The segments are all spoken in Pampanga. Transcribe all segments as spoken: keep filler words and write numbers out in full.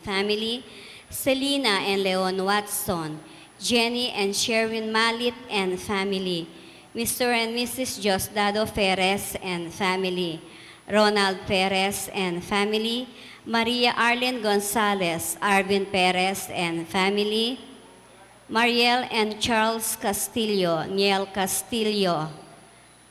family, Selina and Leon Watson, Jenny and Sherwin Malit and family, Mister and Missus Diosdado Perez and family, Ronald Perez and family, Maria Arlene Gonzalez, Arvin Perez and family, Mariel and Charles Castillo, Niel Castillo,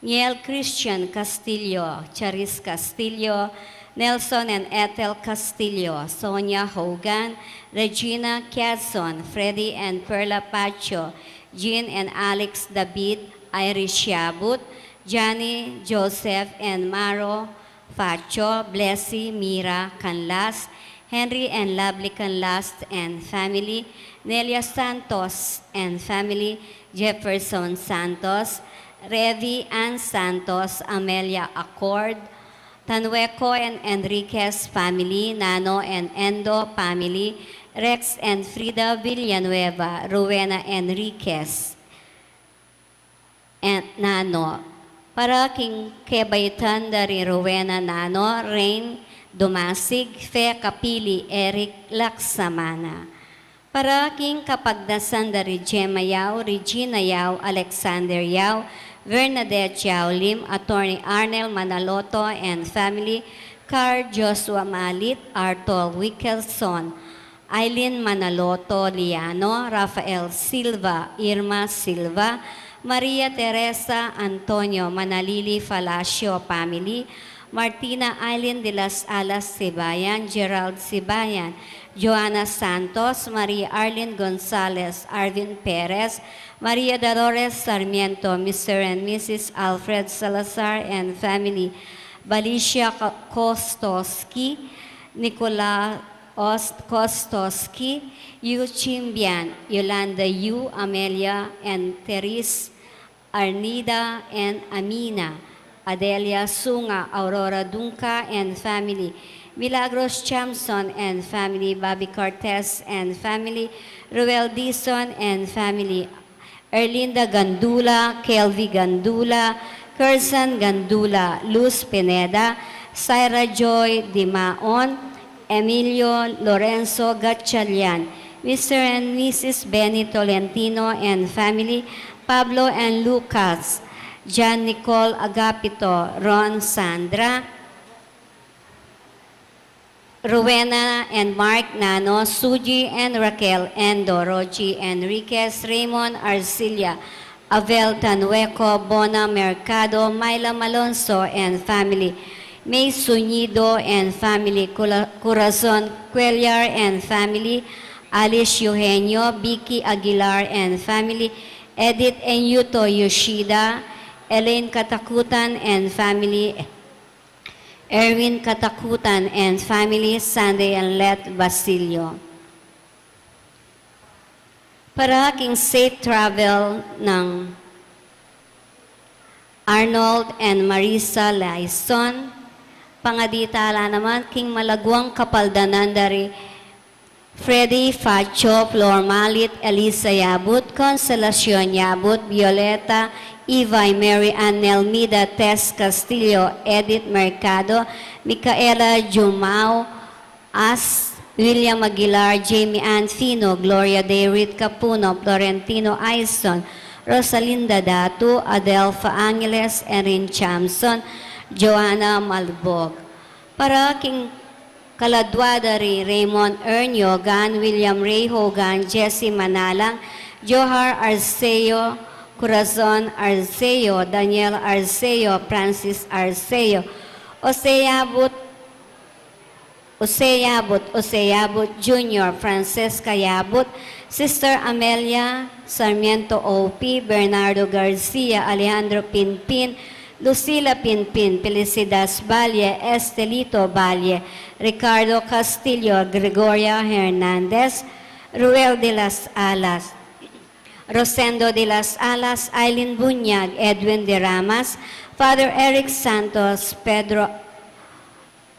Niel Christian Castillo, Charis Castillo, Nelson and Ethel Castillo, Sonia Hogan, Regina Kiazon, Freddy and Perla Pacho, Jean and Alex David, Iris Yabut, Johnny, Joseph and Maro Pacho, Blessy, Mira Canlas, Henry and Lovely Canlas and family, Nelia Santos and family, Jefferson Santos, Revi Ann Santos, Amelia Accord, Tanueco and Enriquez family, Nano and Endo family, Rex and Frida Villanueva, Rowena Enriquez, and Nano. Para king kebaitan da ri Rowena Nano, Rain Dumasig, Fe Kapili, Eric Laksamana. Para king kapagnasan da ri Gemma Yao, Regina Yao, Alexander Yao, Bernadette Yao Lim, Attorney Arnel Manaloto and family, Carl Joshua Malit, Arthur Wickelson, Aileen Manaloto Liano, Rafael Silva, Irma Silva, Maria Teresa Antonio, Manalili Falacio family, Martina Aileen de las Alas Sibayan, Gerald Sibayan, Joanna Santos, Maria Arlene Gonzalez, Arvin Perez, Maria Dolores Sarmiento, Mister and Missus Alfred Salazar and family, Balicia Ko-, Kostoski, Nicola Ost Kostoski, Yu Chimbian, Yolanda Yu, Amelia and Therese, Arnida and Amina, Adelia Sunga, Aurora Dunca and family, Milagros Chamson and family, Bobby Cortez and family, Ruel Dizon and family, Erlinda Gandula, Kelvy Gandula, Kerson Gandula, Luz Pineda, Syra Joy Dimaon, Emilio Lorenzo Gatchalian, Mister and Missus Benny Tolentino and family, Pablo and Lucas, John Nicole Agapito, Ron Sandra, Rowena and Mark Nano, Suji and Raquel Endo, Roji Enriquez, Raymond Arcilla, Avel Tanueco, Bona Mercado, Myla Malonzo and family, May Suñido and family, Cula-, Corazon Cuellar and family, Alice Eugenio, Vicky Aguilar and family, Edith Enyuto Yoshida, Elaine Katakutan and family, Erwin Katakutan and family, Sunday and Let Basilio. Para king safe travel nang Arnold and Marisa Laison, pangaditala naman king malaguang kapaldanan da ri Freddy Facho, Flor Malit, Elisa Yabut, Consolacion Yabut, Violeta, Ivay, Mary Ann Nelmida, Tess Castillo, Edith Mercado, Micaela Jumao, As, William Aguilar, Jamie Ann Fino, Gloria Dayrit Capuno, Florentino Aison, Rosalinda Datu, Adelfa Angeles, Erin Chamson, Joanna Malbog. Para king kaladua da ri Raymond Ernio, Gan William Ray Hogan, Jesse Manalang, Johar Arceo, Corazon Arceo, Daniel Arceo, Francis Arceo, Jose Yabut, Jose Yabut, Jose Yabut Junior, Francesca Yabut, Sister Amelia Sarmiento O P, Bernardo Garcia, Alejandro Pinpin, Lucila Pinpin, Felicidad Valle, Estelito Valle, Ricardo Castillo, Gregoria Hernandez, Ruel de las Alas, Rosendo de las Alas, Aileen Bunyag, Edwin de Ramas, Father Eric Santos, Pedro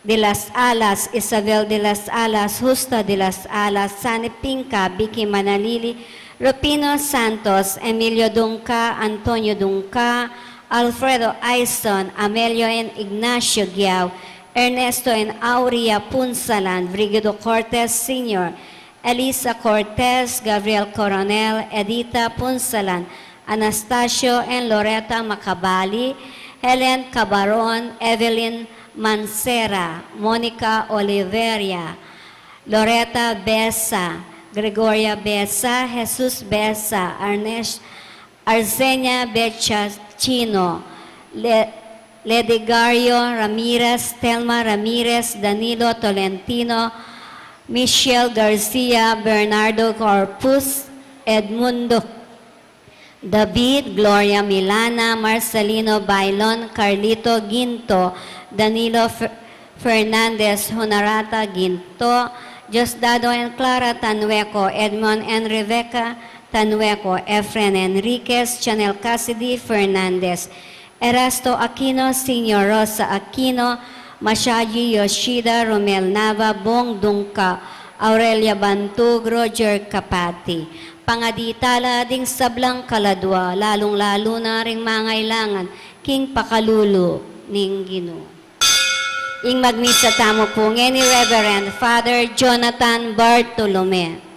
de las Alas, Isabel de las Alas, Justa de las Alas, Sani Pinca, Vicky Manalili, Rufino Santos, Emilio Dunca, Antonio Dunca, Alfredo Aison, Amelio and Ignacio Guiao, Ernesto and Aurea Punsalan, Brigido Cortez Senior, Elisa Cortez, Gabriel Coronel, Edita Punsalan, Anastasio and Loretta Macabali, Helen Cabaron, Evelyn Mancera, Monica Oliveria, Loretta Besa, Gregoria Besa, Jesus Besa, Arnes-, Arsenia Bechachino, Le-, Ledigario Ramirez, Telma Ramirez, Danilo Tolentino, Michelle Garcia, Bernardo Corpus, Edmundo David, Gloria Milana, Marcelino Bailon, Carlito Ginto, Danilo Fer-, Fernandez, Honorata Ginto, Diosdado and Clara Tanueco, Edmond and Rebecca Tanueco, Efren Enriquez, Chanel Cassidy Fernandez, Erasto Aquino Senior, Rosa Aquino, Masaji Yoshida, Romel Nava, Bong Dungca, Aurelia Bantug, Roger Capati. Pangadi tala ding sablang kaladua, lalung-lalu na ring mangailangan king pakalulu ning Ginu. Ing magmisa tamu pu ngeni, Reverend Father Jonathan Bartolome.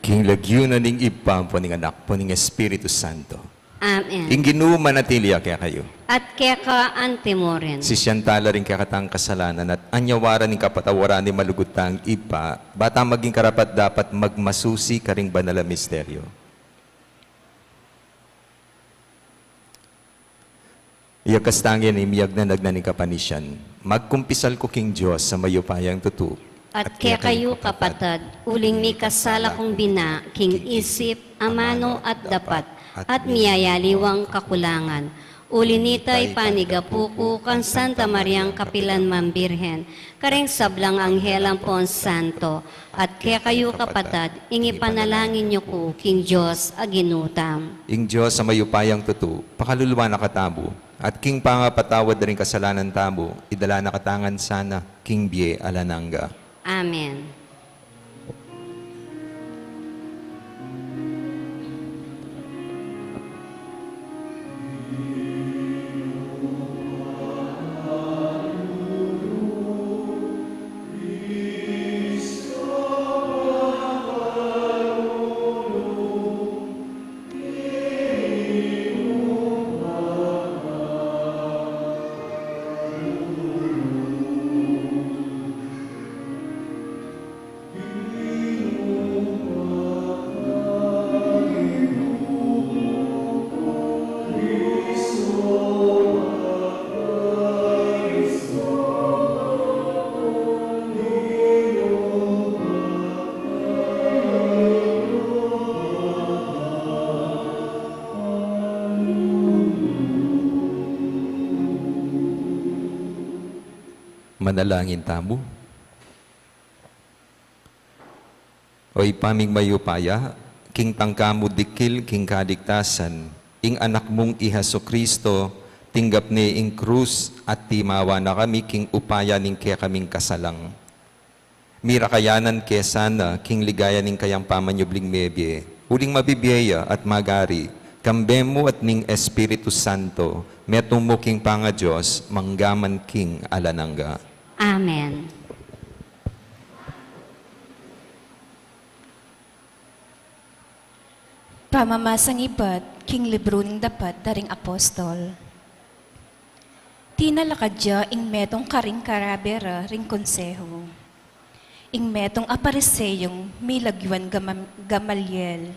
King lagyu na ning Ibpa, ampo ning Anak, ampo ning Espiritu Santo. Amen. Ing Ginu manatili ya kekayu. At keka antimurin. Sisian tala ring kekatang kasalanan at anyawaran ing kapatawaran ning malugud tang Ibpa, ba tang maging karapat-dapat magmasusi karing banal a misteryo. Iyakas tang ing miyagnanag na ning kapanisian. Magkumpisal ku king Dios a mayupayang tutu. At kekayu, kapatad, uling mikasala kung bina king isip, amanu at dapat, at miyayaliwang kakulangan. Uli nita ipanigapu ku kang Santa Mariang kapilan man Birhen, karing sablang anghel ampon santo, at kekayu, kapatad, ing ipanalangin yu ku king Dios a Ginu tamu. Ing Dios a mayupayang tutu, pakaluluan na katamu, at king pangapatawad da ring kasalanan tamu, idala na katamu ngan sana king bie alang angga. Amen. Manalangin tamu. O Ibpa ming mayupaya, king tangka mu dikil king kaligtasan ing Anak mung i Jesucristo, tinggap ne ing krus at timawa na kami king upaya ning kekaming kasalang. Mirakayanan ke sana king ligaya ning kayang pamanyubling mebie, uling mabibie ya at magari, kambe mu at ning Espiritu Santo, metung mu king pangaDios, mangga man king alang angga. Amen. Pamamasang ibat king libru ning Dapat da ring Apostol. Tinalakad ya ing metung karing karabe ra ring konsehu. Ing metung a Pariseyung milagyuan Gama-, Gamaliel,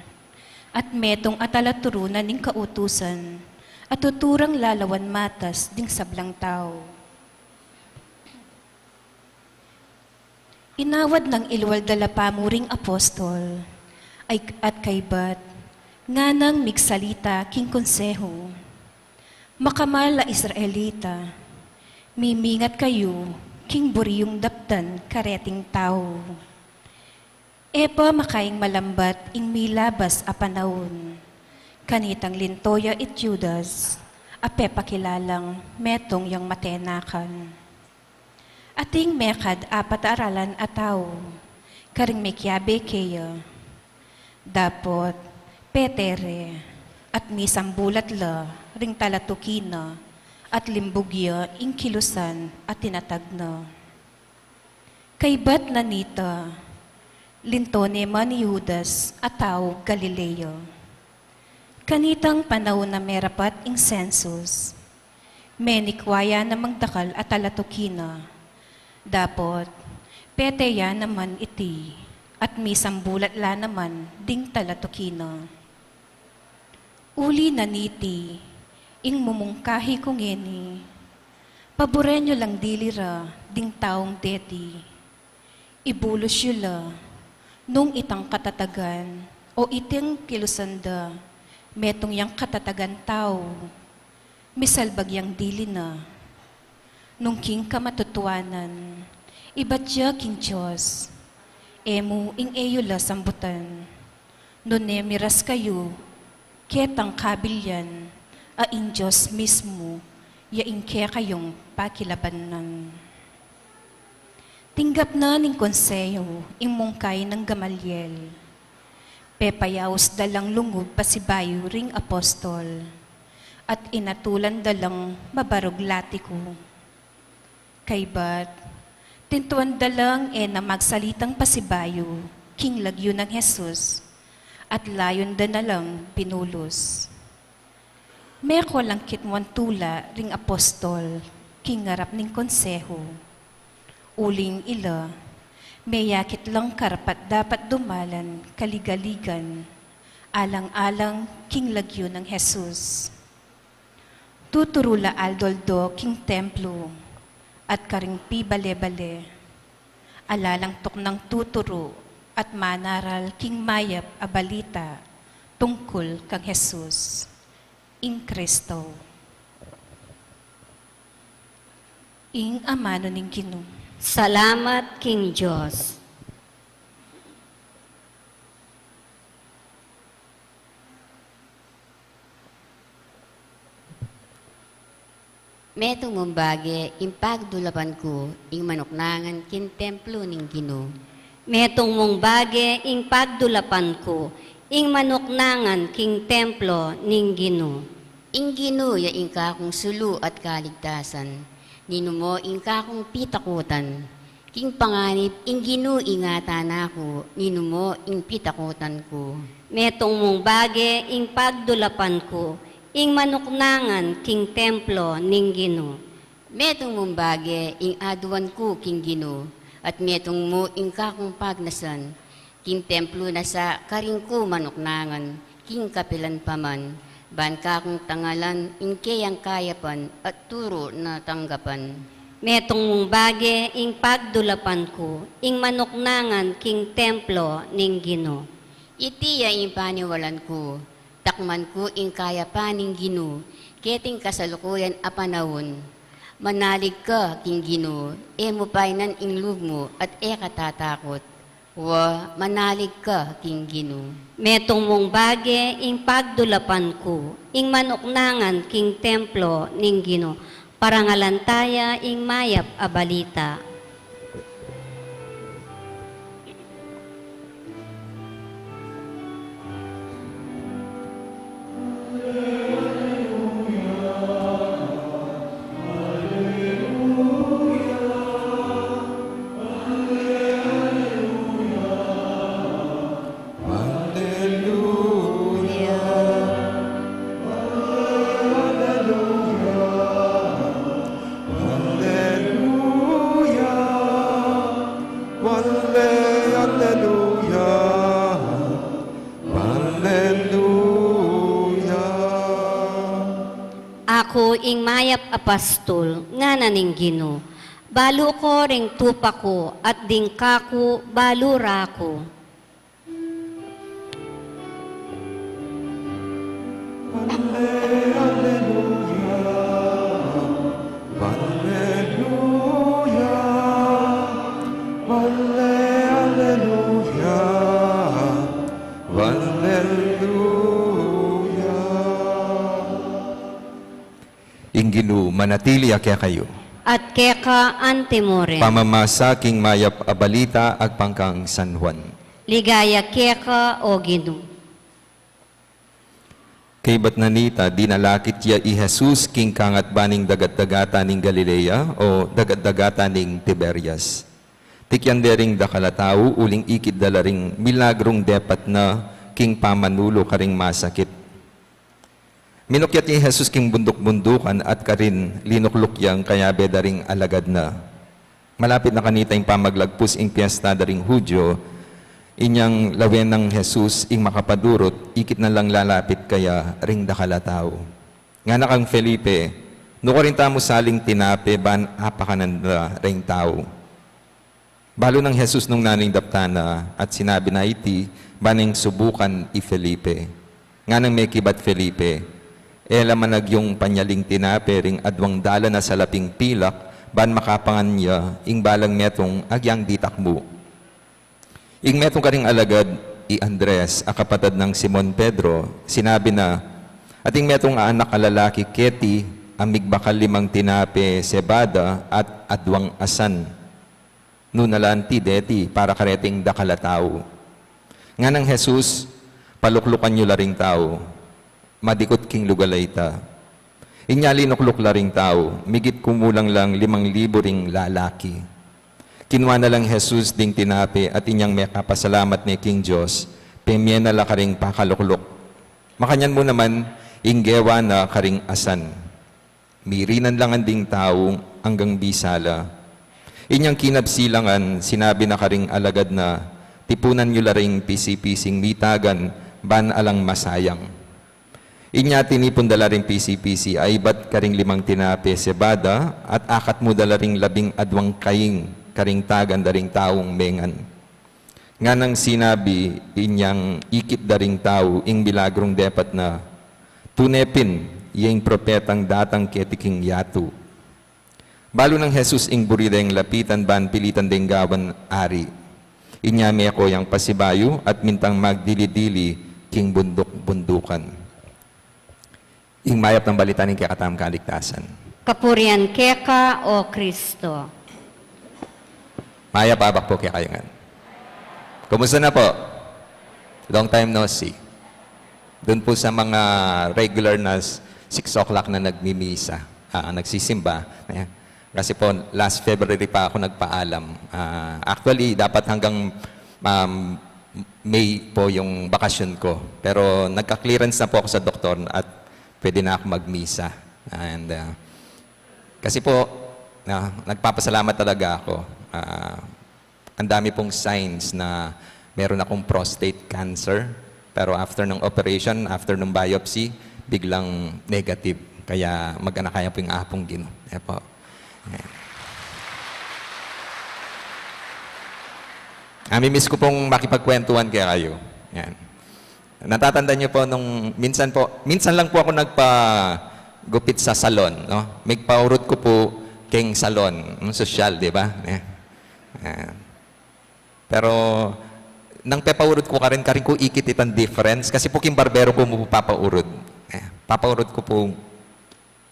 at metung a talaturu na ning kautusan, a tuturang lalawan matas ding sablang tau. Inawad nang ilual da la pamuring apostol, ay, at kaybat, nganang migsalita king konsehu, "Makamal a Israelita, mimingat kayu king buri yung daptan kareting tau. E pa makaing malambat ing milabas a panaun, kanitang linto ya i Judas, a pepakilalang metung yang matenakan. Ating mekad apat a aralan a tau karing mekiabe keya. Dapot pete re, at misambulat la ring talatuki na, at limbug ya ing kilusan a tinatag na. Kaybat na nita, linto ne man i Judas a taug Galilea. Kanitang panaun a merapat ing sensus, menikwa ya namang dakal a talatuki na. Dapot pete ya naman iti, at misambulat la naman ding talatuki na. Uli na niti, ing mumungkahi ku ngeni, paburen yu lang dili ra ding taung deti. Ibulus yu la, nung itang katatagan, o iting kilusan da, metung yang katatagan tau, misalbag yang dili na. Nung king kamatutuanan, ibat ya king Dios, e mu ing e yu la sambutan, nune miras kayu ketang kabilian, a ing Dios mismu ya ing kekayung pakilabanan." Tinggap na ning konsehu ing mungkay nang Gamaliel. Pepayaus da lang lungub pasibayu ring apostol, at inatulan da lang mabarug latiku. Kaybat, tintuan da lang e na magsalitang pasibayu king lagyu nang Jesus, at layun da na lang binulus. Meko lang kitmuan tula ring apostol king arap ning konsehu. Uling ila, meyakit lang karapat-dapat dumalan kaligaligan, alang-alang king lagyu nang Jesus. Tuturu la aldo-aldo king templo at karing pibale-bale. Ala lang tuknang tuturu at manaral king mayap a balita tungkul kang Jesus, ing Kristo. Ing amanu ning Ginu. Salamat king Dios. Metung mung bage ing pagdulapan ku, ing manuknangan king templo ning Ginu. Metung mung bage ing pagdulapan ku, ing manuknangan king templo ning Ginu. Ing Ginu ya ing kakung sulu at kaligtasan, ninu mo ing kakung pitakutan? King panganib ing Ginu ingatan na ku, ninu mo ing pitakutan ku? Metung mung bage ing pagdulapan ku, ing manuknangan king templo ning Ginu. Metung mung bage ing aduan ku king Ginu, at metung mu ing kakung pagnasan. King templo na sa karin ku manuknangan, king kapilan pa man, ban kakung tangalan ing keyang kayapan at turu na tanggapan. Metung mung bage ing pagdulapan ku, ing manuknangan king templo ning Ginu. Iti ya ing paniwalan ku, takman ku ing kayapan ning Ginu, keting kasalukuyan a panaun. Manalig ka king Ginu, e mu painan ing lub mu at e ka tatakut. Wa, manalig ka king Ginu. Metung mung bage ing pagdulapan ku, ing manuknangan king templo ning Ginu. Parangalan taya ing mayap a balita. Ing mayap a pastul, ngana ning Ginu, balu ko ring tupa ku, at ding kaku balu ra ku. Alleluia, alleluia, alleluia, alleluia. Ing Ginu manatili ya kekayu. At keka antimurin. Pamamasa king mayap a balita agpang kang San Juan. Ligaya keka, o Ginu. Kaybat na nita, dinalakit ya i Jesus king kangatban ning dagat-dagatan ning Galilea o dagat-dagatan ning Tiberias. Tikyan de ring dakal a tau uling ikit da la ring milagrung depat na king pamanulu karing masakit. Minukyat ya i Jesus king bunduk-bundukan at karin linukluk yang kayabe da ring alagad na. Malapit na kanita ing pamaglagpus ing piesta da ring Judio, inyang lawen nang Jesus ing makapadurut, ikit na lang lalapit kaya ring dakal a tau. Ngana kang Felipe, "Nukarin tamu saling tinape ban apakanan da ring tau?" Balu nang Jesus nung naning daptan na at sinabi na iti, ban neng subukan i Felipe. Nganang mekibat Felipe, "E la man agyung panyaling tinape ring adwang dalan a salaping pilak, ban makapangan ya ing balang metung agyang ditak mu." Ing metung karing alagad, i Andres, a kapatad nang Simon Pedro, sinabi na, "Ating metung a anak a lalaki keti, a migbakal limang tinape sebada at adwang asan. Nanu la anti deti para kareting dakal a tau?" Nganang Jesus, "Paluklukan yu la ring tau, madikut king lugal a ita." Inya linukluk la ring tau, migit kumulang lang limang libu ring lalaki. Kinua na lang Jesus ding tinape at inyang mekapasalamat ne king Dios, pemie na la karing pakalukluk. Makanyan mu naman, ing gewa na karing asan. Mirinan la ngan ding tau anggang bisa la. Inyang kinabsi la ngan, sinabi na karing alagad na, "Tipunan yu la ring pisi-pising mitagan, ban alang masayang." Inya tinipun da la ring pisi-pisi a ibat karing limang tinape sebada, at akat mu da la ring labing adwang kaing karing tagan da ring taung mengan. Nganang sinabi inyang ikit da ring tau ing milagrung depat na, "Tune pin, iya ing propetang datang keti king yatu." Balu nang Jesus ing buri deng lapitan ban pilitan deng gawan ari. Inya meko yang pasibayu at mintang magdili-dili king bunduk-bundukan. Ing mayap nang balita ning kekatamung kaligtasan. Kapurian keka, o Kristo. Mayap a abak pu kekayu ngan. Kumusta na po? Long time no see. Dun po sa mga regular na s-, six o'clock na nagmimisa, ah, nagsisimba, eh. Kasi po, last February pa ako nagpaalam. Ah, actually, dapat hanggang, um, May po yung bakasyon ko. Pero nagka-clearance na po ako sa doktor at pwede na ako magmisa. And, ah, kasi po, ah, nagpapasalamat talaga ako. Ah, ang dami pong signs na meron akong prostate cancer. Pero after ng operation, after ng biopsy, biglang negative. Kaya mag-anak kaya po yung apong Gino. Ayan po. Ayan. Namimiss ko pong makipagkwentuhan kaya kayo. Ayan. Natatandaan niyo po nung minsan po, minsan lang po ako nagpagupit sa salon, no? Migpaurut ko po keng salon, yung sosyal, di ba? Eh. Ah. Pero, nang pepaurut ko karin, karin ko ikit itang difference, kasi po king barbero ko mu papaurut. Eh, papaurut ko po,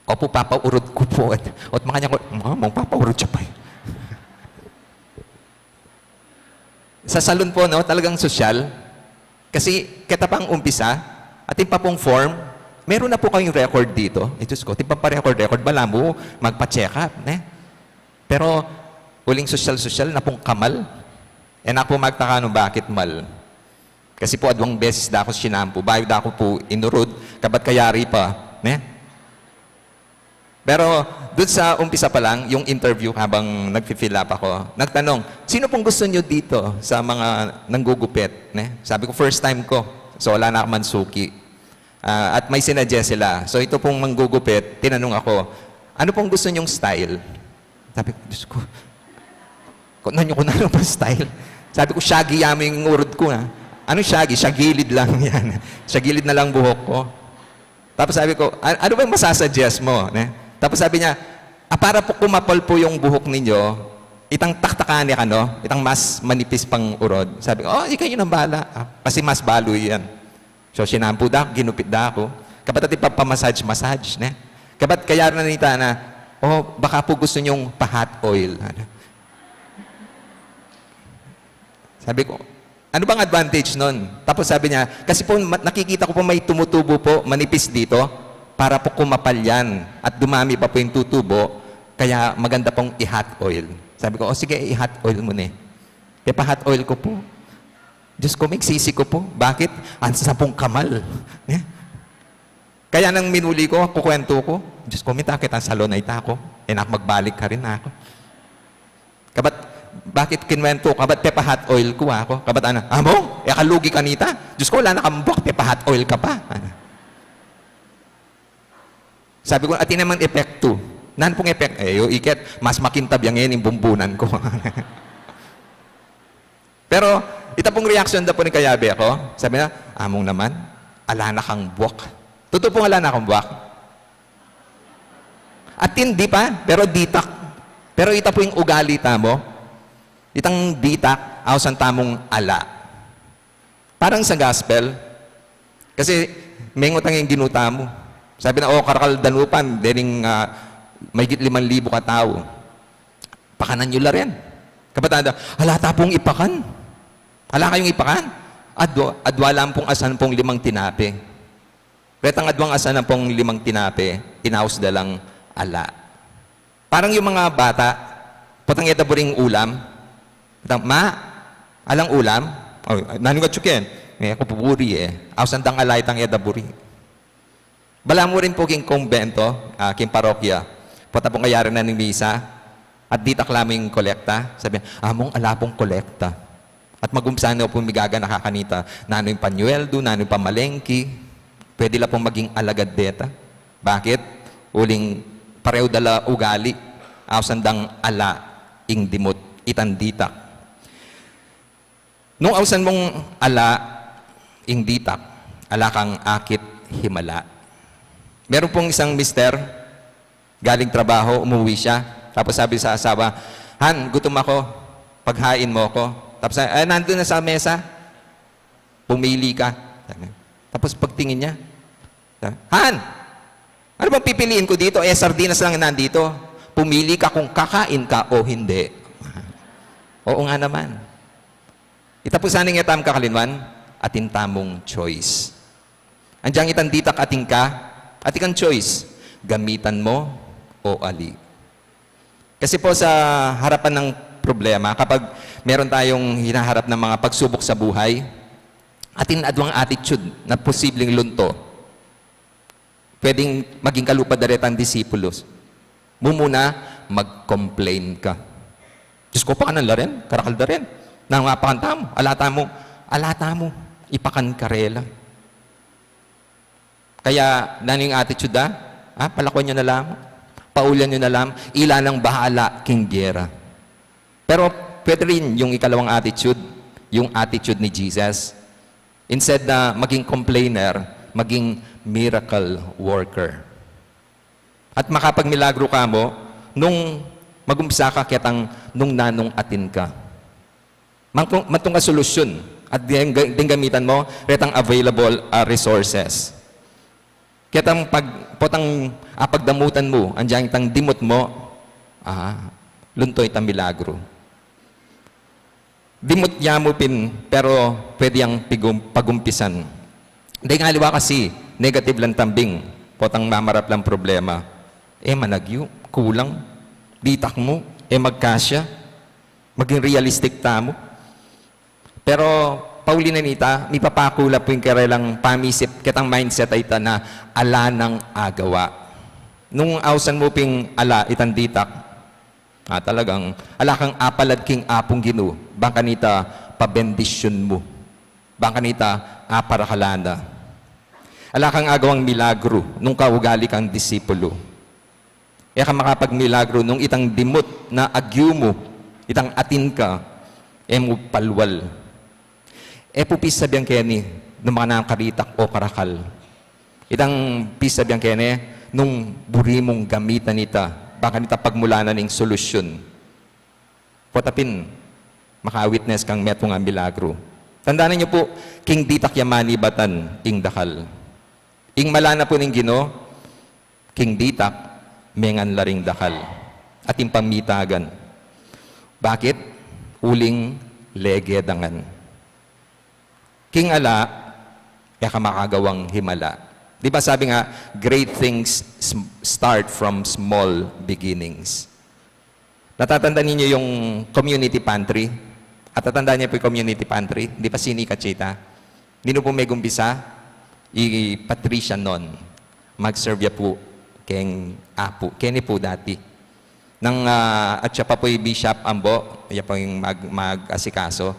opo, papaurut ko po. At, at makanya ko, "Ma, mang papaurut siya pa eh." Sa salon po, no, talagang sosyal. Kasi keta pang umpisa, atin pa pong form, meron na po kayong record dito. Eh, Diyos ko, atin pa pa-record-record, balamu magpa-check up, ne? Pero, uling sosyal-sosyal na pong kamal. E na po magtaka no bakit mal. Kasi po, adwang beses da ako sinampu, bayu da ako po inurut, kabat kayari pa, ne? Pero dun sa umpisa pa lang, yung interview habang nagfi-fill up ako, nagtanong, "Sino pong gusto nyo dito sa mga nanggugupit?" Ne? Sabi ko, "First time ko." So, wala na akong mansuki. Ah, at may sinuggest sila. So, ito pong manggugupit, tinanong ako, "Ano pong gusto niyong style?" Sabi ko, "Diyos ko, kung ano, kung ano pong style." Sabi ko, "Shaggy yamu ing urod ku, ha." "Ano shaggy?" "Shagilid lang yan. Shagilid na lang buhok ko." Tapos sabi ko, "A-, ano ba yung masasuggest mo?" Ne? Tapos sabi niya, "Ah, para po kumapal po yung buhok ninyo, itang taktakan niya, ano, itang mas manipis pang urod." Sabi ko, "Oh, ikaw yun ang bahala. Ah, kasi mas baloy yan." So, sinampu da, ginupit da ku. Kabat atin pang pamassage-massage, ne? Kabat kaya na nita na, "Oh, baka po gusto niyong pa-hot oil." Sabi ko, "Ano bang advantage nun?" Tapos sabi niya, "Kasi po, ma-, nakikita ko po may tumutubo po, manipis dito, para po kumapal yan. At dumami pa po yung tutubo, kaya maganda pong i-hot oil." Sabi ko, "O sige, i-hot oil mo na eh." Kaya pa-hot oil ko po. Diyos ko, magsisi ko po. Bakit? Ang sapung kamal. Eh? Kaya nang minuli ko, kukwento ko, "Diyos ko, minta kitang salon a ita ko. E na ku magbalik karin," aku. Kabat, bakit kinwento? Kabat pepa-hot oil ku, aku. Kabat ana, "Amo? E ka lugi kanita? Diyos ko, ala na kang buak, pepa-hot oil ka pa." Ana. Sabi ko, "Atin naman epektu." "Nanu pung epektu?" "E, yu iket, mas makintab ya ngeni ing bumbunan ku." Pero, ita pung reaksyon da pu ning kayabe ku, sabi na, "Among naman, ala na kang buak." Tutu pung ala na kang buak. Atin, di pa, pero ditak. Pero ita pu ing ugali tamu. Itang ditak, ausan tamung ala. Parang sa gospel, kasi mengut ang ing Ginu tamu. Sabi na, "O, karakal danupan, dening, ah, mahigit limang libu katau. Pakanan yu la rin." Kabat ada, "Ala ta pung ipakan. Ala kayung ipakan?" "Adwa, adwa lang pung asampung limang tinape." Retang adwang asampung limang tinape, inaus da lang ala. Parang yung mga bata, potang e da buring ulam. Potang, "Ma, alang ulam?" "O, nanu ngan atsu ken?" "E ku pu buri e." Ausan dang ala itang e da buri. Balamu rin pu king kumbento, ah, king parokya. Pota pung kayari na ning misa, at ditak la mu ing kolekta, sabi, "Among ala pung kolekta." At magumpisa na pung migaganaka kanita, nanu ing panyueldu, nanu ing pamalengki, pwede la pung maging alagad deta. Bakit? Uling pareho da la ugali, ausan dang ala ing dimut, itang ditak. Nung ausan mung ala ing ditak, ala kang akit himala. Meron pung isang mister, galing trabaho, umuwi siya. Tapos sabi sa asawa, "Han, gutom ako. Paghain mo ko." Tapos, "Eh, nandun na sa mesa. Pumili ka." Sabi. Tapos pagtingin niya, sabi, "Han, ano bang pipiliin ko dito? Eh, sardinas lang nandito. Pumili ka kung kakain ka o hindi." Oo nga naman. Ita pu sana ing e tamu kakalinwan, atin tamung choice. Anjang itang ditak atin ka, atin kang choice, gamitan mo o ali. Kasi po sa harapan ng problema, kapag meron tayong hinaharap ng mga pagsubok sa buhay, atin adwang attitude na posibleng lunto. Pwedeng maging kalupa da retang disipulos. Mumuna, mag-complain ka. "Diyos ko, pakanan la rin, karakal da rin. Nanu nga pakan tamu? Ala tamu, ala tamu, ipakan karela." Kaya, nanu ing attitude da? Ah, palakwan yu na lam, paulian yu na lam, ila nang bahala king gera. Pero pwede rin yung ikalawang attitude, yung attitude ni Jesus. Instead na maging complainer, maging miracle worker. At makapagmilagro ka mu, nung magumpisa ka ketang nung nanung atin ka. Mangkung-, matung ka solusyon at ding, ding gamitan mo, retang available, ah, resources. Ketang pag-, potang, ah, pagdamutan mu, anjang itang dimut mo, ah, lunto itang milagro. Dimut ya mu pin, pero pwede yang pigum-, pagumpisan. Deng aliwa kasi, negative lang tambing, potang mamarap lang problema. E managyu, kulang, ditak mu, e magkasya, maging realistic tamu. Pero, pauli na nita, mipapaku la pu ing karelang pamisip, ketang mindset a ita na ala nang agawa. Nung ausan mu ping ala itang ditak, ah, talagang, ala kang apalad king Apung Ginu, bang kanita pabendisyun mu, bang kanita aparakalan na. Ala kang agawang milagru nung kaugali kang disipulu. E ka makapagmilagru nung itang dimut na agyu mu, itang atin ka, e mu palwal. E pu pisabian keni nung makananu kang karitak o karakal. Itang pisabian keni nung buri mung gamitan ita, bang kanita pagmulanan ing solusyun. Potapin, maka-witness kang metung a milagru. Tandanan yu pu, king ditak ya manibatan ing dakal. Ing malana pu ning Ginu, king ditak, mengan la ring dakal. Atin pang mitagan. Bakit? Uling lege da ngan. King ala, e ka makagawang himala. Di ba sabi nga, great things sm-, start from small beginnings. Natatandaan ninyo yung community pantry? At tatandaan niyo po yung community pantry? Di ba sinikat siya ita? Nino po megumpisa? I Patricia Non. Mag-serve ya po keng apu. Keni po dati. Nang, ah, at siya pa po yung bishop, ambo, ya po yung mag-, mag-asikaso.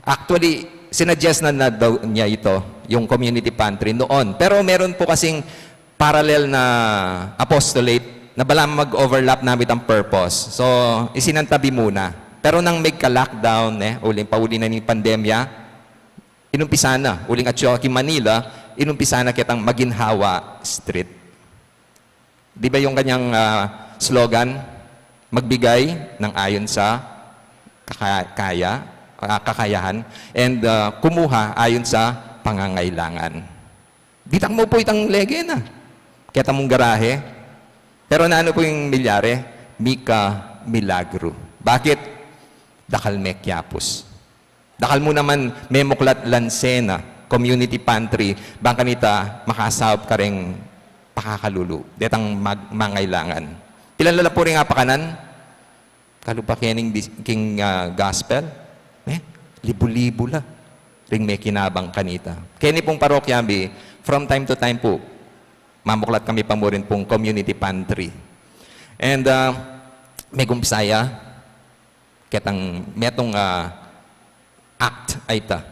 Actually, sinuggest na, na daw niya ito, yung community pantry noon. Pero meron po kasing parallel na apostolate na bala mag-overlap na itang purpose. So, isinantabi muna. Pero nang megka-lockdown, eh, uling pauli na ning pandemya, inumpisa na, uling atyu ki Manila, inumpisa na kitang maginhawa street. Di ba yung kanyang, ah, slogan? Magbigay ng ayon sa kaka-, kaya, ah, kakayahan, and, ah, kumuha ayon sa pangangailangan. Ditak mu pu itang lege na. Keta mung garahe. Pero nanu pu ing milyari? Mika milagru. Bakit? Dakal mekyapus. Dakal mu naman memuklat lansena, community pantry, bang kanita makasaup kareng pakakalulu. Detang mag-, mangailangan. Pilan la pu ring apakanan? Kalupa kening bis-, king, ah, gospel, eh, libu-libu la ring mekinabang kanita. Keni pung parokya mi, from time to time pu, mamuklat kami pa mu rin pung community pantry. And, ah, megumpisa ya ketang metung, ah, act a ita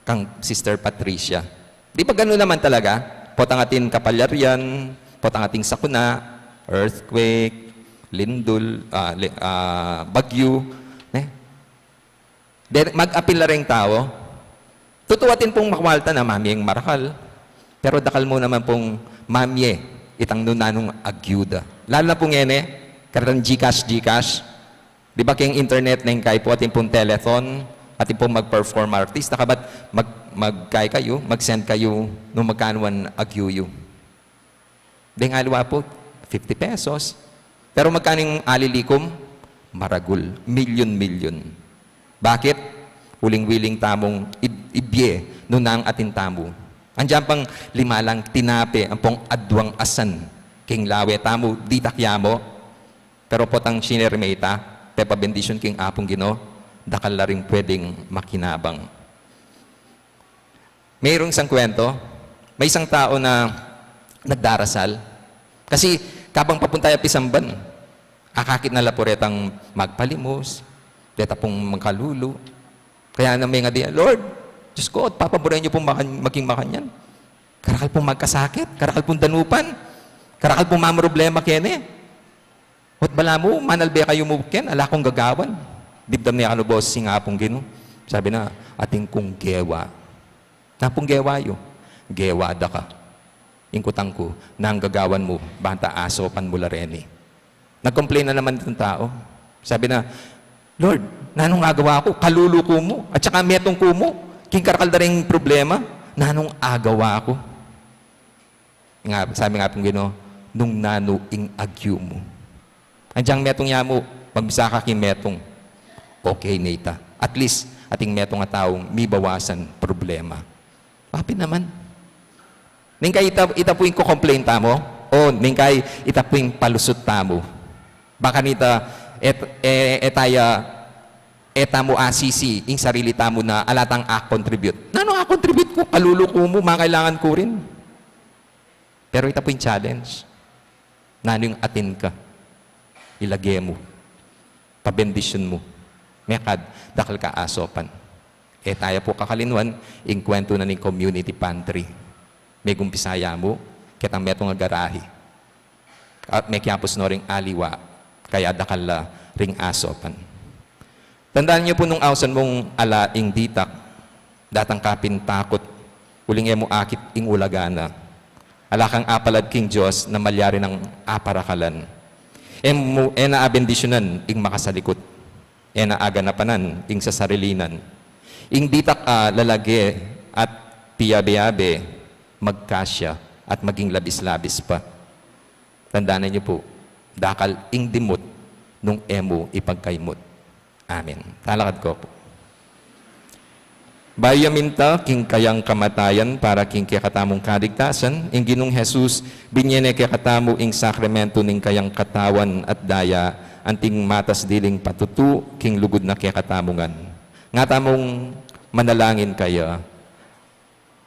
kang Sister Patricia. Di ba ganun naman talaga? Potang atin kapalyarian, potang atin sakuna, earthquake, lindul, ah, li-, ah, bagyu, ne? De, mag-apil la ring tau. Tutu atin pung makwalta na mamye ing marakal. Pero dakal mu naman pung mamye itang nung nanung agyuda. Lalu na pu ngeni, karetang GCash, GCash. Di ba keng internet neng kai pu atin pung telethon, atin pung mag-perform artista, kabat mag-, mag-kai kayu, mag-send kayu nung magkanu an agyu yu. Deng aliwa pu, fifty pesos. Pero magkanu ing alilikum? Maragul, milyon-milyon. Bakit? Uling wiling tamung ib-, ibie nung nanu ing atin tamu. Andiyan pang lima lang tinape, ampong aduang asan king lawe tamu, ditak ya mu. Pero potang sinirme ita, pepabendisyun king Apung Ginu, dakal la ring pwedeng makinabang. Mayroong isang kwento, may isang tau na nagdarasal. Kasi kabang papunta ya pisamban, akakit na la pu retang magpalimus, reta pung makalulu. Kaya na mengadi, "Lord, Diyos ko, papaburen yu pung makan-, maging makanyan. Karakal pung magkasakit, karakal pung danupan, karakal pung mamroblema keni." Ot bala mu, manalbe kayu mu ken, ala kung gagawan. Dimdam ne kanu bos sing Apung Ginu. Sabi na, "Atin kung gewa." "Nanu pung gewa yu?" "Gewa da ka. Ing kutang ku, nanu ing gagawan mu, banta asopan mu la reni?" Nag-complain na naman itang tau. Sabi na, "Lord, nanung agawa ku? Kalulu ku mu, at saka metung ku mu, king karakal da ring problema, nanung agawa ku?" Nga, sabi ning Apung Ginu, "Nung nanu ing agyu mu. Andiang metung ya mu, magbisa ka king metung. Okay na ita. At least, ating metung a taung mibawasan problema." Apin naman. Neng kai ita, ita pu ing ko-complain tamu, o neng kai ita pu ing palusut tamu. Bang kanita, et, e, e taya, e tamu asisi ing sarili tamu na ala tang a-contribute. Nanu a-contribute ku? Kalulu ku mu, makailangan ku rin. Pero ita pu ing challenge. Nanu ing atin ka? Ilage mu. Pabendisyun mu. Mekad, dakal ka asopan. E taya pu kakalinwan ing kwentu na ning community pantry. Megumpisaya mu, ketang metung a garahi. At mekiapus no ring aliwa, kaya dakal la ring asopan. Tandaan niyo po nung ausan mung ala ing ditak, datang ka pin takut, uling e mu akit ing ulaga na. Ala kang apalad king Dios na malyari nang aparakalan. E mu, e na abendisyunan ing makasalikut. E na aganapanan ing sasarilinan. Ing ditak a lalage at piyabe-yabe, magkasya at maging labis-labis pa. Tandaan niyo po, dakal ing dimut nung e mu ipagkaimut. Amen. Talakad ko po. Bayu ya minta king kayang kamatayan para king kekatamung kaligtasan, ing Ginung Jesus, binye ne kekatamu ing sakramento ning kayang katawan at daya, anting matas diling patutu king lugud na kekatamu ngan. Nga tamung manalangin kaya,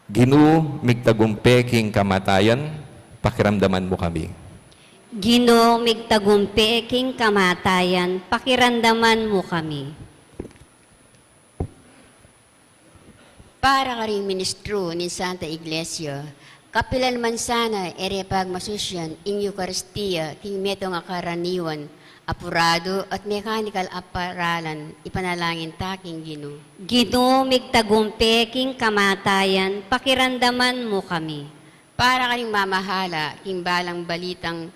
Ginu, migtagumpe king kamatayan, pakiramdaman mu kami. Ginu, migtagumpe king kamatayan, pakiramdaman mu kami. Para karing ministru ning Santa Iglesia, kapilan man sana e re pagmasusyan ing Eukaristia king metung a karaniwan, apuradu at mekanikal a paralan, ipanalangin ta king Ginu. Ginu, migtagumpe king kamatayan, pakiramdaman mu kami. Para karing mamahala king balang balitang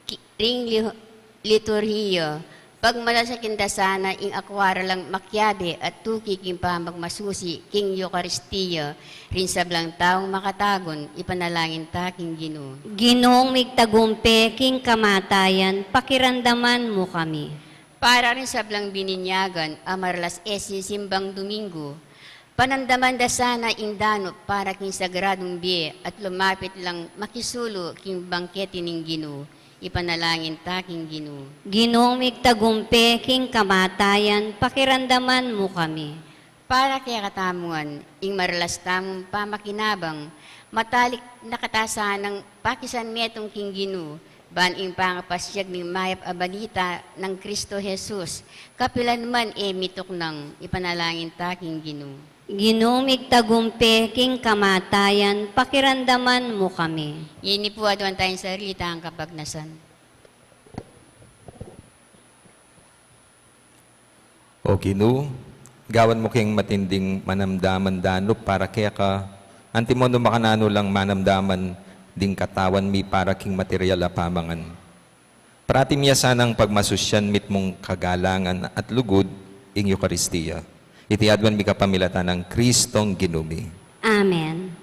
ki-, ring li-, liturhiya, pagmalasyakin da sana ing akwaralang makiabe at tuki king pamagmasusi king Eukaristia, ring sablang taung makatagun, ipanalangin ta king Ginu. Ginung migtagumpe king kamatayan, pakiramdaman mu kami. Para ring sablang bininyagan a maralas e sisimbang Domingo, panamdaman da sana ing danup para king sagradung bie at lumapit lang makisulu king bangkete ning Ginu, ipanalangin ta king Ginu. Ginung migtagumpe king kamatayan, pakiramdaman mu kami. Para kekatamu ngan, ing maralas tamung pamakinabang, matalik na kata sanang pakisanmetung king Ginu, ban ing pangapasyag ning mayap a balita nang Kristo Jesus, kapilan man e mituknang, ipanalangin ta king Ginu. Ginu, migtagumpe king kamatayan, pakiramdaman mu kami. Ini pu aduan tayang sarili tang kapagnasan. O Ginu, gawan mu keng matinding manamdaman danup para keka, antimo nu makananu lang manamdaman ding katawan mi para king material a pamangan. Parati mi ya sanang pagmasusyan mitmung kagalangan at lugud ing Eukaristia. Iti aduan mi kapamilatan nang Kristong Ginu mi. Amen.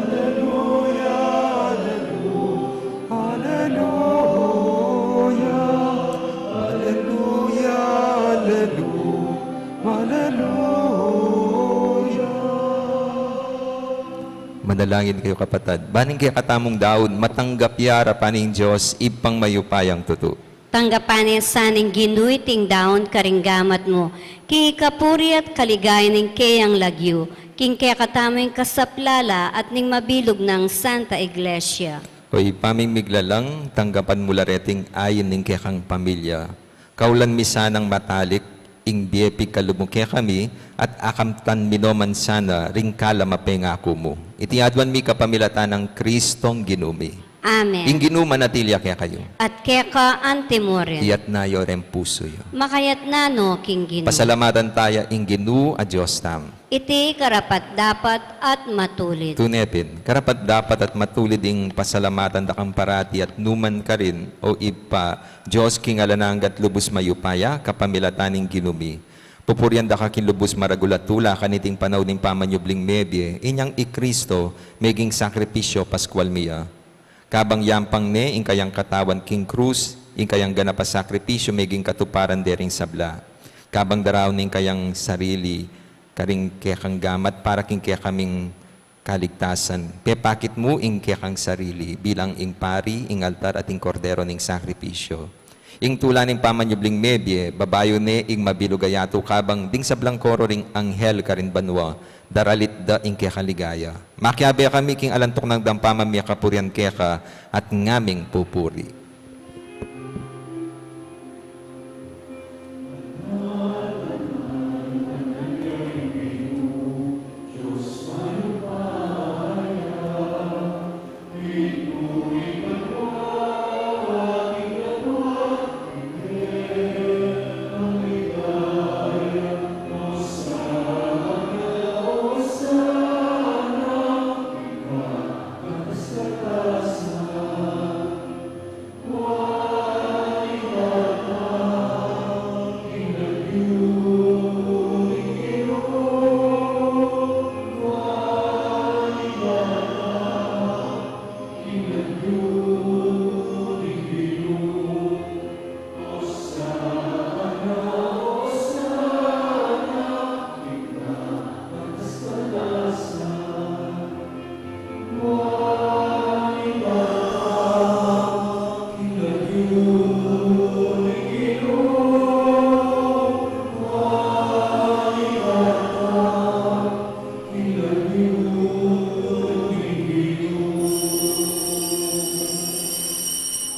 Aleluya, aleluya, aleluya, aleluya. Manalangin kayu, kapatad. Ban ing kekatamung daun, matanggap ya arapan ning Dios, Ibpang mayupayang tutu. Tanggapan na sana ning Ginu iting daun karing gamat mu, king ikapuri at kaligayan ning keyang lagyu, king kekatamung kasaplalan at ning mabilug nang Santa Iglesia. O Ibpa ming miglalang, tanggapan mu la reting ain ning kekang pamilya. Kaulan mi sanang matalik ing bie pigkalub mu kekami, at akamtan mi no man sana ring kalam a pengaku mu. Iti aduan mi kapamilatan nang Kristong Ginu mi. Amen. Ing Ginu manatili ya kekayu. At keka antimurin. Iyatna yu reng pusu yu. Makayatna no king Ginu. Pasalamatan taya ing Ginu a Dios tamu. Iti karapat-dapat at matulid. Tune pin, karapat-dapat at matulid ing pasalamatan da kang parati at nukarin man, O Ibpa, Dios king alang angga at lubus mayupaya, kapamilatan ning Ginu mi. Pupurian da ka king lubus maragul a tula kaniting panaun ning pamanyubling mebie, inyang i Kristo meging sakripisyo Paskual mi ya. Kabang yampang ne ing kayang katawan king krus, ing kayang ganap a sakripisyu meging katuparan dering sabla. Kabang daraun ne ing kayang sarili karing kekang gamat para king kekaming kaligtasan, pepakit mu ing kekang sarili bilang ing pari, ing altar, at ing kordero ning sakripisyu. Ing tula ning pamanyubling mebie, babayu ne ing mabilug a yatu kabang ding sablang koro ring anghel karin banua, daralit da ing kekang ligaya. Makiabe kami king alang tuknang dang pamamie kapurian keka at ngaming pupuri.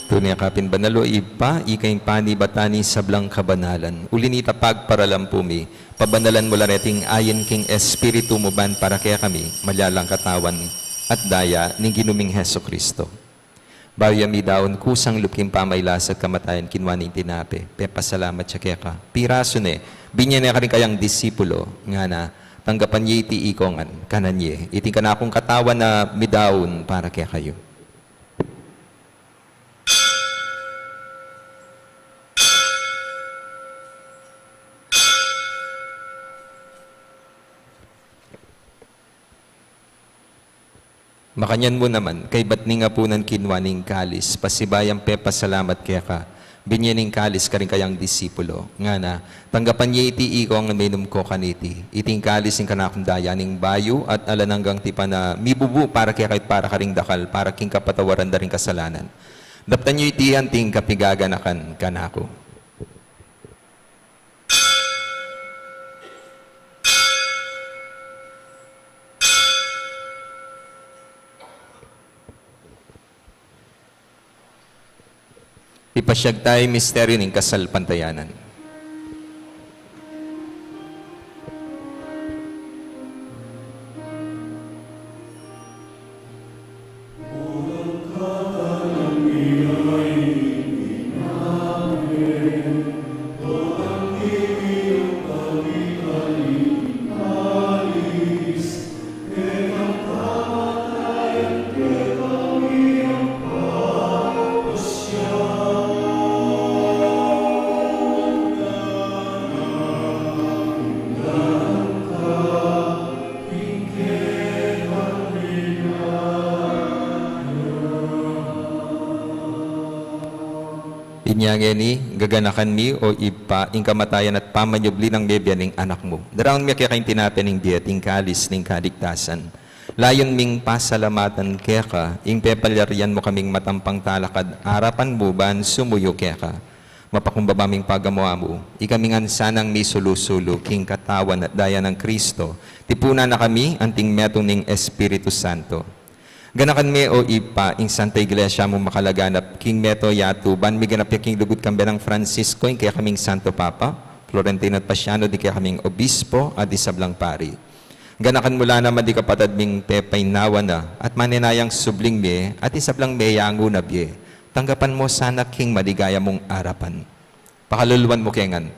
Tune ka pin banal, O Ibpa, ika ing panibatan ning sablang kabanalan. Uli na nita pagparalampu mi, pabanalan mu la reting ain king Espiritu mu ban para kekami, maging katawan at daya ning Ginu ming Jesucristo. Bayu ya midaun, kusang lub king pamailas at kamatayan, kinua ne ing tinape, pepasalamat ya keka, pirasu ne, binye ne karing kayang disipulo, ngana, tanggapan ye iti ikong ngan, kanan ye, iti ing kanakung katawan a midaun para kekayu. Makanyan mu naman, kaybat ning apunan kinua ne ing kalis, pasibayu yang pepasalamat keka, binye ne ing kalis karing kayang disipulo, ngana, tanggapan ye iti ikong ngan, minum ko kaniti, iti ing kalis ning kanakung daya ning bayu at alang anggang tipan a mibubu para kekayu at para karing dakal, para king kapatawaran da ring kasalanan. Daptan yu iti anting kapigaganakan kanaku. Ipasyag tayu ing misteryu ning kasalpantayanan. Inya ngeni, gaganakan mi, O Ibpa, ing kamatayan at pamanyubli nang mebie ning Anak mu. Daraun mi keka ing tinape ning bie at ing kalis ning kaligtasan. Layun ming pasalamatan keka ing pepalyarian mu kaming matampang talakad arapan mu ban sumuyu keka. Mapakumbaba ming pagamu-amu, ikami ngan sanang misulu-sulu king katawan at daya nang Kristo, tipunan na kami anting metung ning Espiritu Santo. Ganakan me, O Ibpa, ing Santa Iglesia mung makalaganap king meto yatu, ban miganap ya king lugud kambe nang Francisco, ing kekaming Santo Papa, Florentino at Pasiano, ding kekaming obispo at ding sablang pari. Ganakan mu la naman ding kapatad ming pepainawa na at manenayang subling mie at ding sablang meyangu na bie. Tanggapan mu sana king maligaya mung arapan. Pakaluluan mu ke ngan.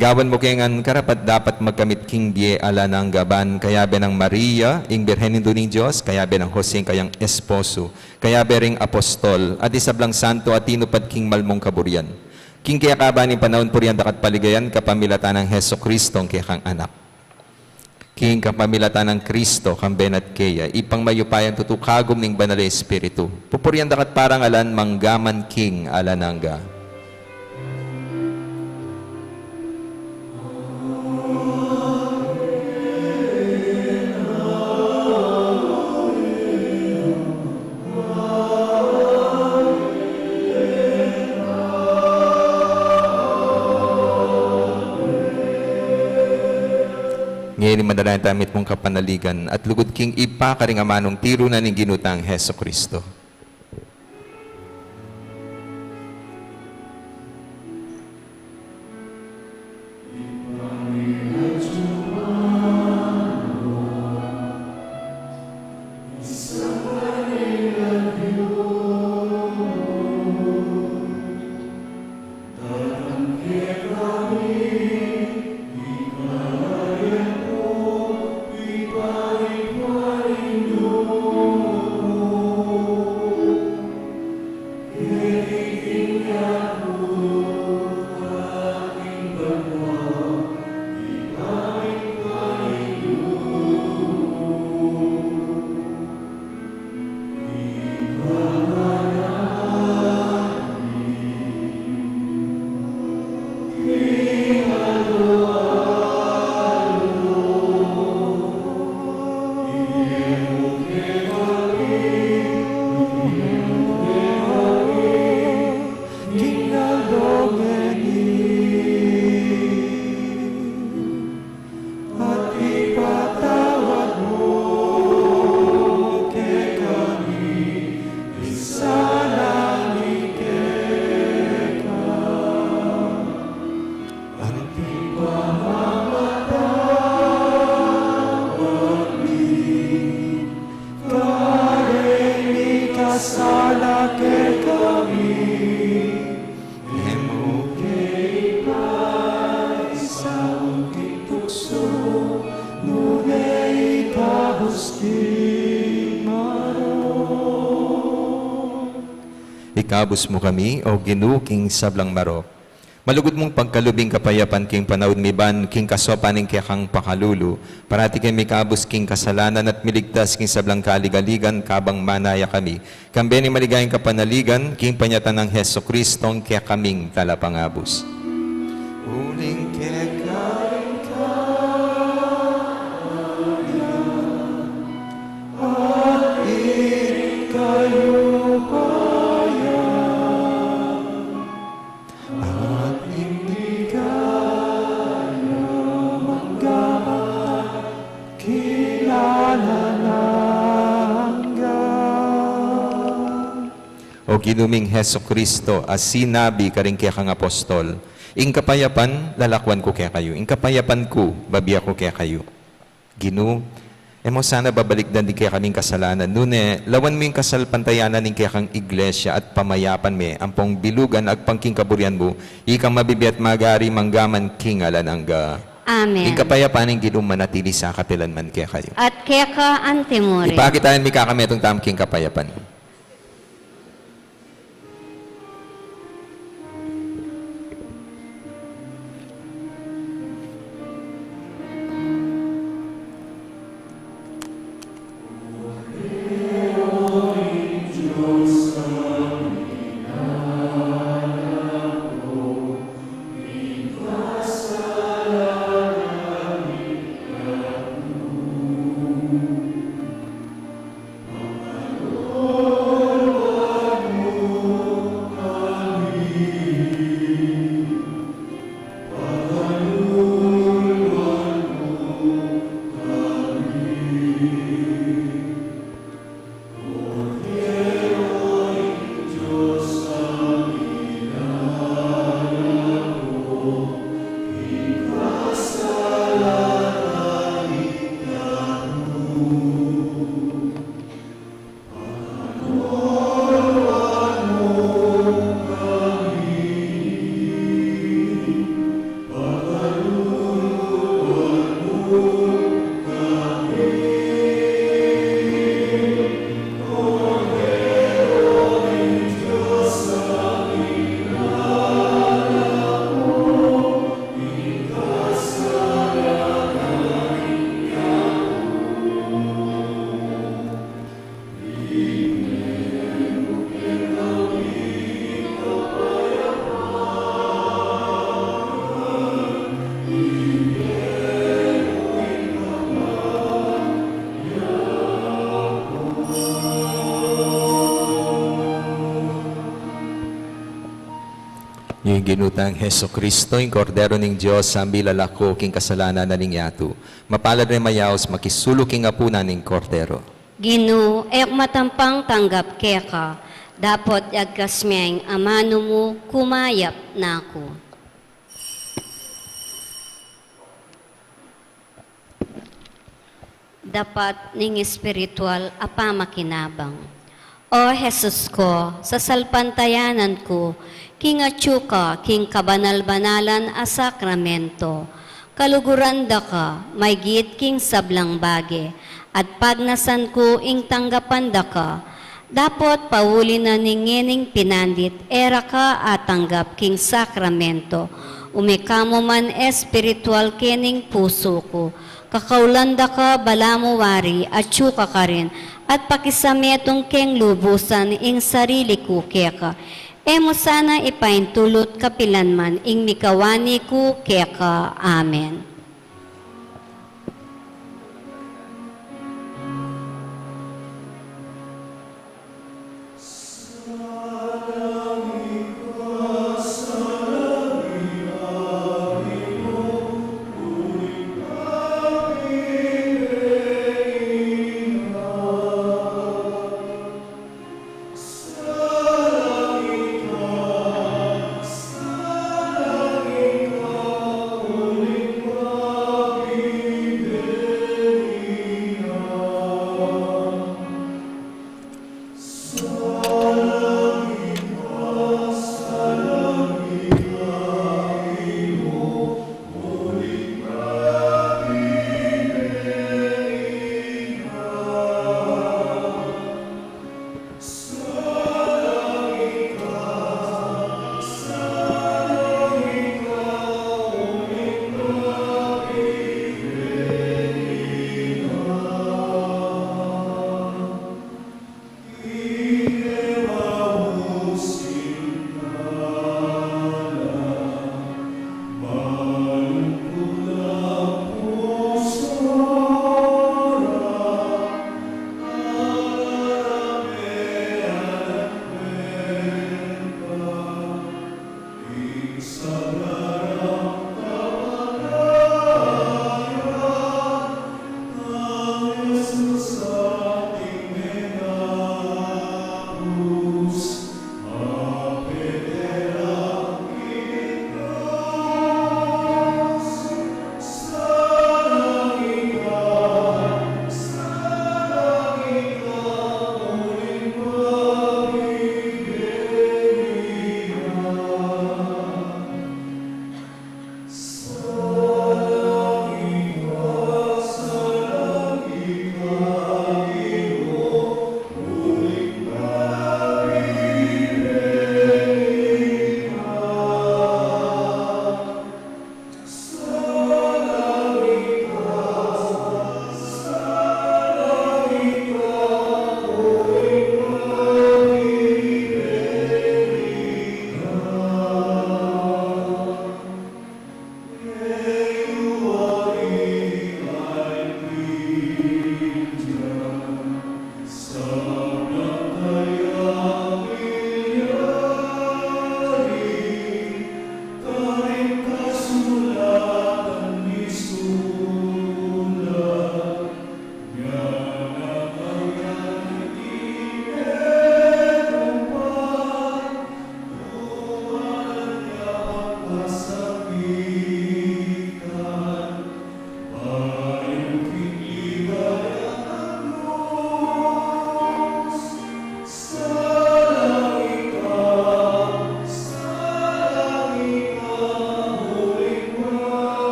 Gawan mu ke ngan karapat-dapat magkamit king bie alang angga ban kayabe nang Maria, ing Birhen Indu ning Dios, kayabe nang Jose, ing kayang esposo, kayabe ring apostol, at ding sablang santo a tinupad king mal mung kaburian. King keka ban ing panaun purian da ka at paligayan kapamilatan nang Jesucristo, ing kekang Anak. King kapamilatan nang Kristo, kambe na at keya, Ibpang mayupayang tutu, kagum ning Banal a Espiritu, pupurian da ka at parangalan mangga man king alang angga. Ngeni manalangin tamu mitmung kapanaligan at lugud king Ibpa karing amanung tiru na ning Ginu tang Jesucristo. At ipatawad mu kekami ing sala mi keka, anti pamamatawad mi kareng mikasala kekami. E mu ke ipaisaul king tuksu, nune ikabus king marok. Ikabus mu kami, O Ginu, king sablang marok. Malugud mung pagkalub ing kapayapan king panaun mi ban king kasopan ning kekang pakalulu, parati keng mikabus king kasalanan at miligtas king sablang kaligaligan kabang manaya kami kambe ning maligayang kapanaligan king panyatang nang Jesucristong kekaming Talapangabus. Uling keka ing kaya at ing kayupayan, at ing ligaya mangga man king alang angga. O Ginu ming Jesucristo, a sinabi karing kekang apostol, "Ing kapayapan lalakwan ku kekayu, ing kapayapan ku babie ku kekayu." Ginu, e mu sana babalikdan ding kekaming kasalanan, nune lawan mu ing kasalpantayanan ning kekang Iglesia at pamayapan me ampong bilugan agpang king kaburian mu, ikang mabibie at magari mangga man king alang angga. Amen. Ing kapayapan ning Ginu manatili sa kapilan man kekayu. At keka antimurin. Ipakit tamu ing mikakametung tamu king kapayapan. Ing Ginu tang Jesucristo, ing Kordero ning Dios, sambi lalako king kasalanan na ning yatu. Mapalad ring mayaus makisaul king apunan ning Kordero. Ginu, e ku matampang tanggap keka, dapot yagkas me ing amanu mu, kumayap na ku. Dapat ning espiritual a pamakinabang. O Jesus ko, sasalpantayanan ku king atyu ka king kabanal-banalan a sakramento. Kaluguran da ka maigit king sablang bage, at pagnasan ku ing tanggapan da ka. Dapot pauli na ning ngening pinandit, e ra ka atanggap king sakramento. Ume ka mu man espiritual kening pusu ku. Kakaulan da ka balamu wari, atyu ka karin, at pakisametung keng lubusan ing sarili ku keka. E mu sana ipaintulut kapilan man ing mikawani ku keka. Amen.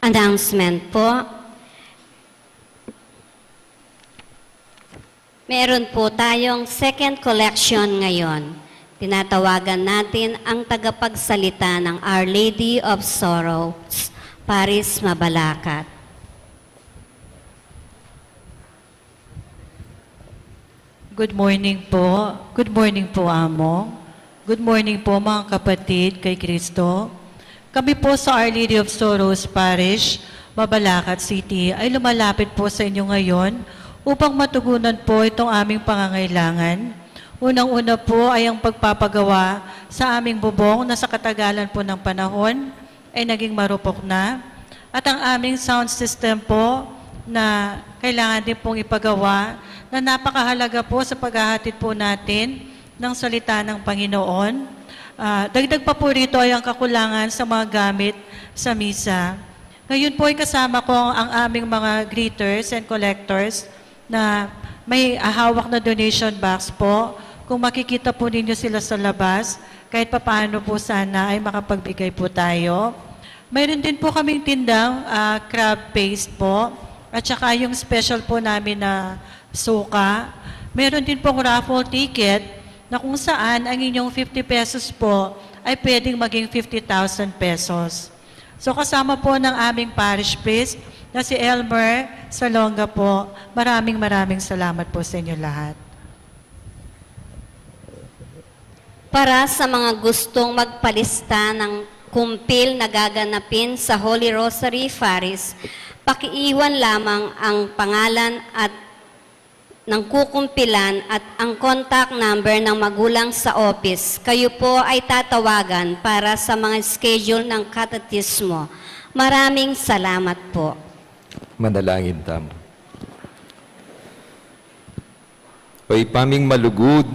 Announcement po. Meron po tayong second collection ngayon. Tinatawagan natin ang tagapagsalita ng Our Lady of Sorrows, Paris Mabalacat. Good morning po. Good morning po, Amo. Good morning po, mga kapatid kay Kristo. Kami po sa Our Lady of Sorrows Parish, Mabalacat City, ay lumalapit po sa inyo ngayon upang matugunan po itong aming pangangailangan. Unang-una po ay ang pagpapagawa sa aming bubong na sa katagalan po ng panahon ay naging marupok na. At ang aming sound system po na kailangan din pong ipagawa na napakahalaga po sa paghahatid po natin ng salita ng Panginoon. Ah, dagdag pa po rito ay ang kakulangan sa mga gamit sa misa. Ngayon po ay kasama ko ang aming mga greeters and collectors na may hawak na donation box po. Kung makikita po ninyo sila sa labas, kahit papaano po sana ay makapagbigay po tayo. Mayroon din po kaming tindang, ah, crab paste po. At saka yung special po namin na suka. Meron din pong raffle ticket na kung saan ang inyong fifty pesos po ay pwedeng maging fifty thousand pesos. So, kasama po ng aming parish priest na si Elmer Salonga po. Maraming, maraming salamat po sa inyo lahat. Para sa mga gustong magpalista ng kumpil na gaganapin sa Holy Rosary Parish, pakiiwan lamang ang pangalan at ng kukumpilan at ang contact number ng magulang sa office. Kayo po ay tatawagan para sa mga schedule ng katekismo. Maraming salamat po. Manalangin tamu. O Ibpa ming malugud,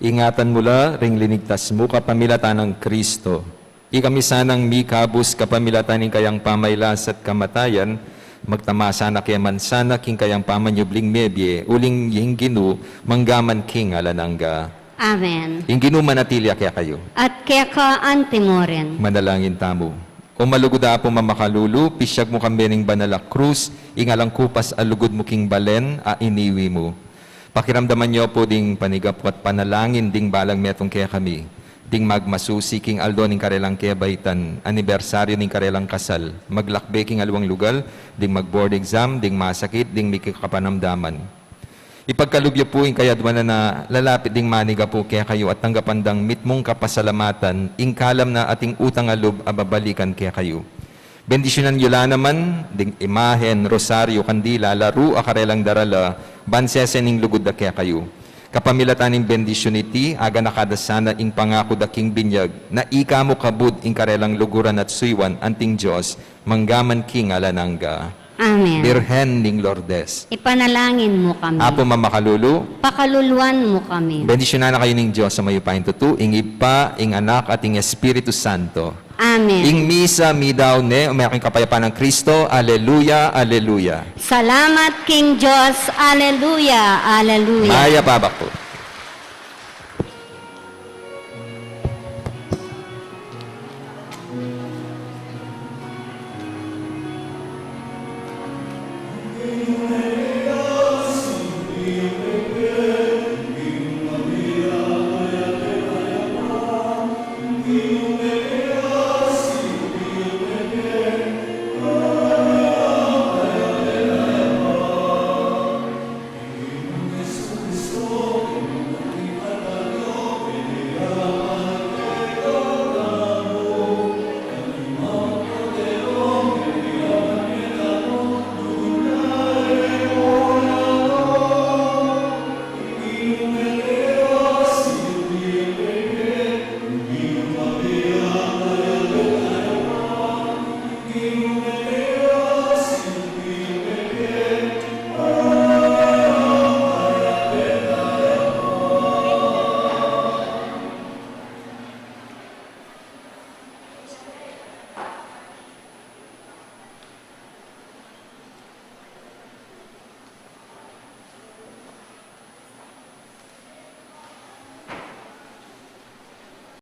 ingatan mu la ring linigtas mu kapamilatan nang Kristo. Ikami sanang mikabus kapamilatan ning kayang pamailas at kamatayan, magtamasa na ke man sana king kayang pamanyubling mebie, uling ing Ginu, mangga man king alang angga. Amen. Ing Ginu manatili ya kekayu. At keka anti mo rin. Manalangin tamu. O malugud Apu mamakalulu, pisyag mu kambe ning banal a krus, ing alang kupas a lugud mu king balen a iniwi mu. Pakiramdaman yu pu ding panigapu at panalangin ding balang metung kekami, ding magmasusi king aldo ning karelang kebaitan, anibersaryu ning karelang kasal, maglakbe king aliwang lugal, ding mag-board exam, ding masakit, ding miki kapanamdaman. Ipagkalub yu pu ing kayadwanan a lalapit ding manigapu kekayu at tanggapan dang mitmung kapasalamatan, ing kalam na ating utang a lub a babalikan kekayu. Bendisyunan yu la naman ding imahen, rosaryu, kandila, laru a karelang darala, ban sesen ing lugud da kekayu. Kapamilatan ning bendisyun iti, aganaka da sana ing pangaku da king binyag, na ika mu kabud ing karelang luguran at suyuan anting Dios, mangga man king alang angga. Amen. Birhen ning Lourdes. Ipanalangin mu kami. Apu mamakalulu. Pakaluluan mu kami. Bendisyunan na kayu ning Dios a mayupayang tutu, ing Ibpa, ing Anak, at ing Espiritu Santo. Amen. Ing misa midaun ne, ume kayu king kapayapan nang Kristo. Aleluya, aleluya. Salamat king Dios. Aleluya, aleluya. Mayap a abak pu.